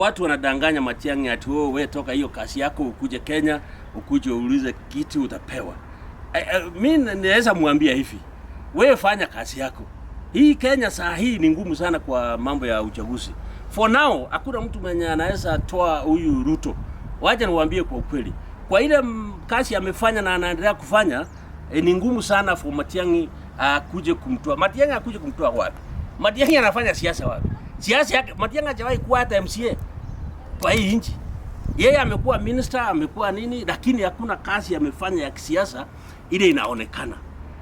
Watu wanadanganya Matiang'i ati oh, we toka hiyo kazi yako ukuje Kenya ukuje uulize kiti utapewa. Eh, eh, mi naweza mwambia hivi, wewe fanya kazi yako. Hii Kenya saa hii ni ngumu sana kwa mambo ya uchaguzi. For now hakuna mtu mwenye anaweza toa huyu Ruto. Wacha niwaambie kwa ukweli, kwa ile mm, kazi amefanya na anaendelea kufanya eh, ni ngumu sana for Matiang'i akuje kumtoa. Matiang'i akuje kumtoa wapi? Matiang'i anafanya siasa wapi? Siasa yake Matiang'i hajawahi kuwa hata MCA kwa hii nchi. Yeye amekuwa minister, amekuwa nini, lakini hakuna kazi amefanya ya kisiasa ile inaonekana.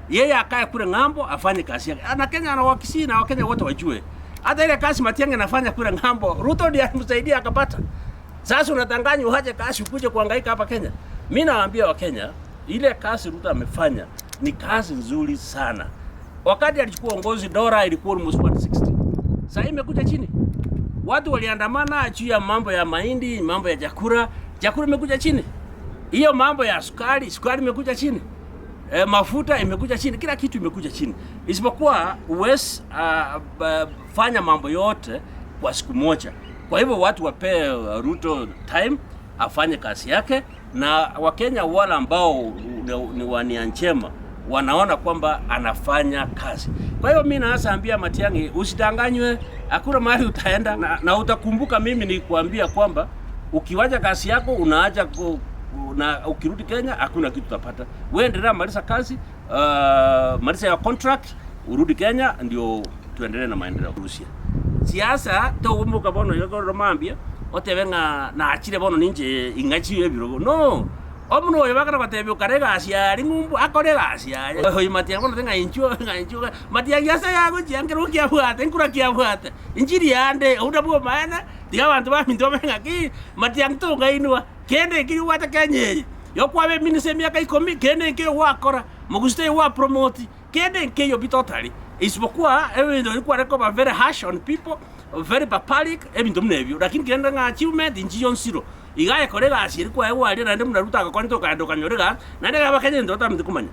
Yeye akae kule ng'ambo afanye kazi yake. Na Kenya na Wakisii na Wakenya wote wajue. Hata ile kazi Matiang'i anafanya kule ng'ambo, Ruto ndiye alimsaidia akapata. Sasa unadanganya uache kazi ukuje kuhangaika hapa Kenya. Mimi nawaambia Wakenya, ile kazi Ruto amefanya ni kazi nzuri sana. Wakati alichukua uongozi dola ilikuwa almost 160. Sasa imekuja chini. Watu waliandamana juu ya mambo ya mahindi, mambo ya chakula, chakula imekuja chini. Hiyo mambo ya sukari, sukari imekuja chini. E, mafuta imekuja chini, kila kitu imekuja chini, isipokuwa huwezi uh, uh, fanya mambo yote kwa siku moja. Kwa hivyo watu wapee Ruto time afanye kazi yake, na Wakenya wale ambao ni, ni wa nia njema wanaona kwamba anafanya kazi. Kwa hiyo mimi naanza ambia Matiang'i, usidanganywe, hakuna mahali utaenda na, na utakumbuka mimi nikuambia kwamba ukiwacha kazi yako unaacha ku, na ukirudi Kenya hakuna kitu utapata. Wewe endelea maliza kazi, uh, maliza ya contract, urudi Kenya ndio tuendelee na maendeleo. Rusia siasa togomoka bono iga mambia otebe ng'a nachire bono ninche ing'achi ebirogo no omonto oyo bakana gotebia okare egasi aria ng'umbu akore egasi yaye oyo Matiang'i bono ng'a inchuo ng'a inchuo Matiang'i ase yagochia nkero kiabwate nkura kiabwate inchiri yande obwo nabwo obomaene tiga abanto baminto bamenye ng'aki Matiang'i tong'ainwa kende ekeri obwate Kenya eye yokwaba eminister emiaka ikomi kende nkeiyo gwakora mogusii taiyo gwapromoti Kende nkeiyo pi totari, isipokuwa ebinto ebi kware koba very harsh on people, very barbaric, ebinto buna ebio. Lakini kende ng'a achievement nchiyo nsiro. Iga aye kora egasi eria kwaegwa aria naende buna Ruto agokonyete okagenda okanyora egasi, naende ekero abakenya ebinto batamanyete komanya.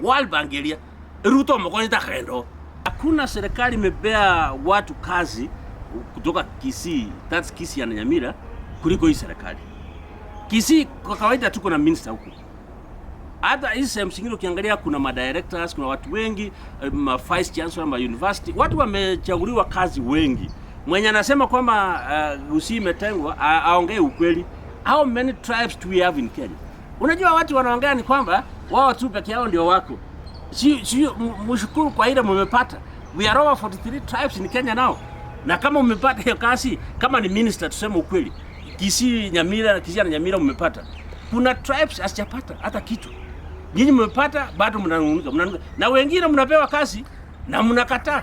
World Bank eria, Ruto omokonyete akagenda oo. Hakuna serikali imepea watu kazi kutoka Kisii, that's Kisii and Nyamira, kuliko hii serikali. Kisii kwa kawaida tuko na minister huku. Hata hizi sehemu zingine ukiangalia kuna madirectors, kuna watu wengi, eh, ma vice chancellor ma university, watu wamechaguliwa kazi wengi. Mwenye anasema kwamba uh, Gusii imetengwa aongee ukweli. How many tribes do we have in Kenya? Unajua watu wanaongea ni kwamba wao tu peke yao ndio wako. Si, si mshukuru kwa ile mmepata. We are over 43 tribes in Kenya now. Na kama umepata hiyo kazi, kama ni minister tuseme ukweli. Kisii, Nyamira, Kisii na Nyamira mmepata. Kuna tribes hazijapata hata kitu. Nyinyi mmepata bado mnanung'unika, mnanung'unika. Na wengine mnapewa kazi na mnakataa.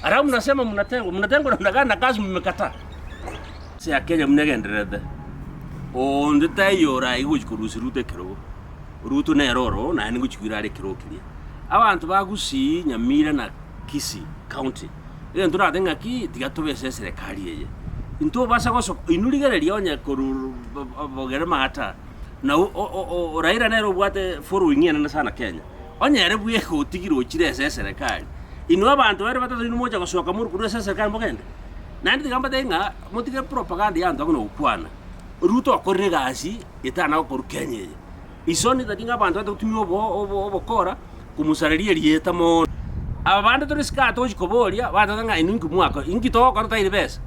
Alafu mnasema mnatengwa, mnatengwa na mnakaa na kazi mmekataa. Ase ya Kenya buna egendererete, onde taiyo oraige gochia korusia Ruto ekerogo. Ruto nere oro naende ngochia koira are ekerogo keria. Abanto ba Gusii, Nyamira na Kisii county, egento ndatebe ng'aki tiga tobe ase eserekari eye. Intobasa gosoka, inwe rigereria onye korwa bogere maata, na Raila nere obwate following enene sana Kenya. Onye ere bweka otigire ochire ase eserekari, inwe abanto baria batato inwe mocha gosoka more korwa ase eserekari mogende? Naende tiga mbatebie ng'a motige propaganda ya abanto abwo na gokwana. Ruto okorire egasi etana gokorwa Kenya eye. Isoni tari ng'a abanto bate gotumia obo obokora komosareria erieta mono. Aba bande tore isiko aa togochia koboria, bateba ng'a inwe inki mwakora, inki togokora totaire besa?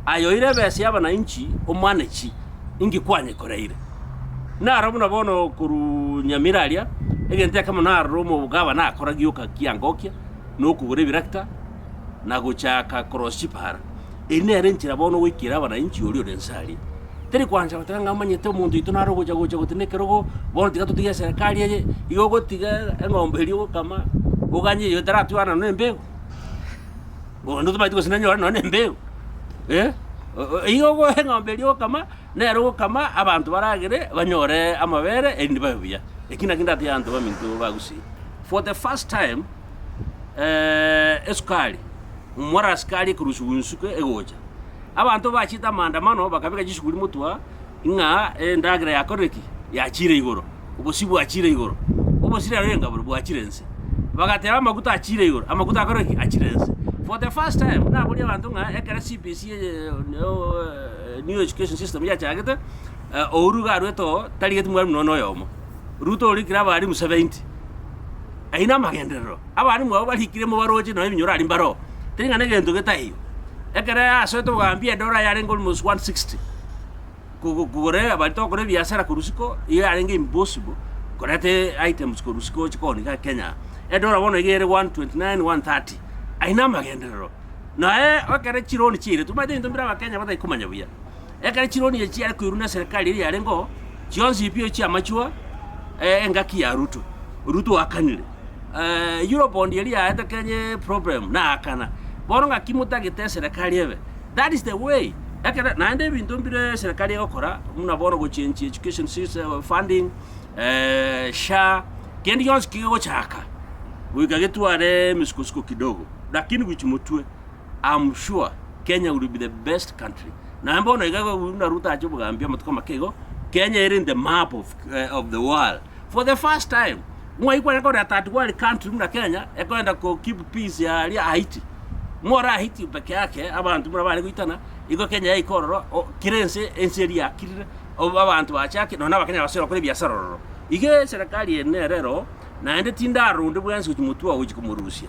Aye oire ebesa ya abananchi omwane chi, inki kwanyekoreire? Naro buna bono korwa Nyamira aria, egento ekemo naroro omogabana akora gioka kiangokia, na okogora ebirakita, na gochaka korosia chipara. Eri nere enchera bono ogoikera abananchi oria ore inse aria. Teri kwancha goteba ng'a omanyete omonto oito nare ogocha gocha gotenena ekerogo, bono tiga totige eserekari eye, igo ogotiga eng'ombe eria ogokama, oganye eywo etaratwana nonye na embegu, onde tomaeti gose nanyore nonye na embegu eh, igo ogoa eng'ombe eria ogokama, nere ogokama abanto baragere banyore amabere erinde babe buya. Eki naki ndatiga abanto baminto ba Gusii. For the first time, esukari, omorara sukari ekorusigwa insuke egocha. Abanto bachete amaandamano bakabeka chisuguri motwe ng'a endagera yakorire ki? Yachire igoro, obosie bwachire igoro. Obosie rero enga bore bwachire inse. Bagateba amaguta achire igoro, amaguta akorire ki? Achire inse. For the first time naboria abanto ng'a ekero CBC eye. New Education System yachagete, Uhuru iga arwete oo, tarigeti mwalimu nonya na oyomo. Ruto orikire abalimu 70, ayio na amagenderero. Abalimu abwo barikire mobaroche nonya ebinyoro aria mbaroo, teri ng'a na egento getaiyo. Ekero asoete obogambi edora yarenge almost 160. Kogora baria togokora ebiasara korwa isiko, iga yarenge impossible koreta items korwa isiko gochia koonia iga Kenya aa. Edora bono iga ere 129, 130, ayio na amagenderero. Naye ekero chironi chiairetwe, omanyete ebinto mbire abakenya batari komanya buya, ekero chironi echi chiare koirwa na eserekari eria yarenge oo, chionsi pi chiamachwa engaki ya Ruto, Ruto oakanire. Eurobond eria yaete Kenya eproblem, naakana. Bono ng'aki motagete eserekari ebe? That is the way. Ekero naende ebinto mbire eserekari egokora, buna bono gochenchia education system, funding, SHA, kende gionsi kegochaka, goika getware emisukosuko kidogo, lakini gochia motwe, am sure Kenya will be the best country. Naende bono iga buna Ruto ache obogambi amatuko amake igo, Kenya ere in the map of, of the world for the first time. Ng'ai kwarenge korora third world country buna Kenya, ekoenda ko keep peace aria Haiti. Ng'ore Haiti peke yake, abanto buna bare goitana, igo Kenya yaika ororo, o kera ense, ense eria yakirire, obo abanto bachakire, nonya na abakenya basoire gokora ebiasara ororo. Igo eserekari eye nere ero, naende tindarora onde bwensi gochia motwe oo gochia komorusia.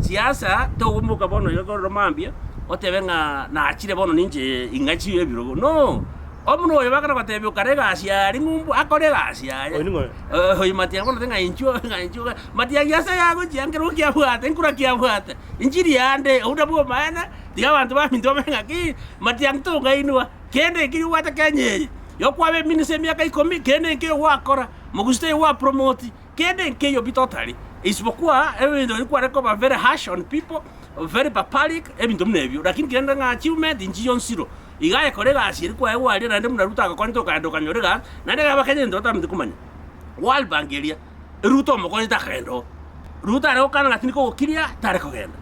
Siasa, togomoka bono iga korora mambia, otebe ng'a nachire bono ninche ing'achie ebirogo, no! Omuna oyo bakana gotebia okare egasi yaye ng'umbu, akore egasi yaye. Oyo ning'o oyo? Eh, oyo Matiang'i bono ng'a inchuo ng'a inchuo Matiang'i ase yagochia nkero ki abwate nkura ki abwate. Inchiri yande obwo nabwo obomaene, tiga abanto baminto bamenye ng'aki, Matiang'i tong'ainwa, kende ekeri obwate Kenya eye, yokwaba eminisa emiaka ikomi, kende nkeiyo gwakora, mogusii taiyo gwapromoti, Kende nkeiyo pi totari, isipokuwa ebinto ebi kware koba very harsh on people, very barbaric, ebinto buna ebio. Lakini kende ng'a achievement nchiyo nsiro. Iga aye kora egasi eria kwaegwa aria naende buna Ruto agokonyete okagenda okanyora egasi, naende ekero abakenya ebinto batamanyete komanya. World Bank eria, Ruto omokonyete akagenda oo. Ruto are gokana ng'a tindi kogokiria, tare kogenda.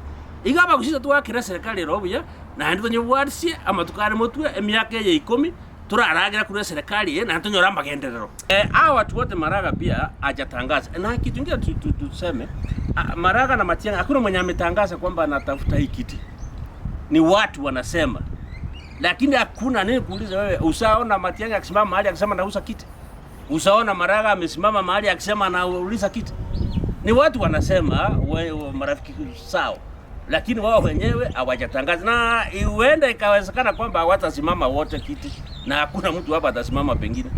Iga abagusii titwakera eserekari ere obuya, naende tonyebwatisie amatuko are motwe, emiaka eye ikomi, toraragera korwa eserekari eye naende tonyore amagenderero. Hawa watu wote Maraga pia hajatangaza na kitu ingine tu, tu, tuseme Maraga na Matiang'i hakuna mwenye ametangaza kwamba anatafuta hii kiti, ni watu wanasema, lakini hakuna nini. Kuuliza wewe, usaona Matiang'i akisimama mahali akisema nauza kiti? Usaona Maraga amesimama mahali akisema anauliza kiti? Ni watu wanasema we, we, marafiki sawa, lakini wao wenyewe hawajatangaza, na huenda ikawezekana kwamba hawatasimama wote kiti, na hakuna mtu hapa atasimama pengine.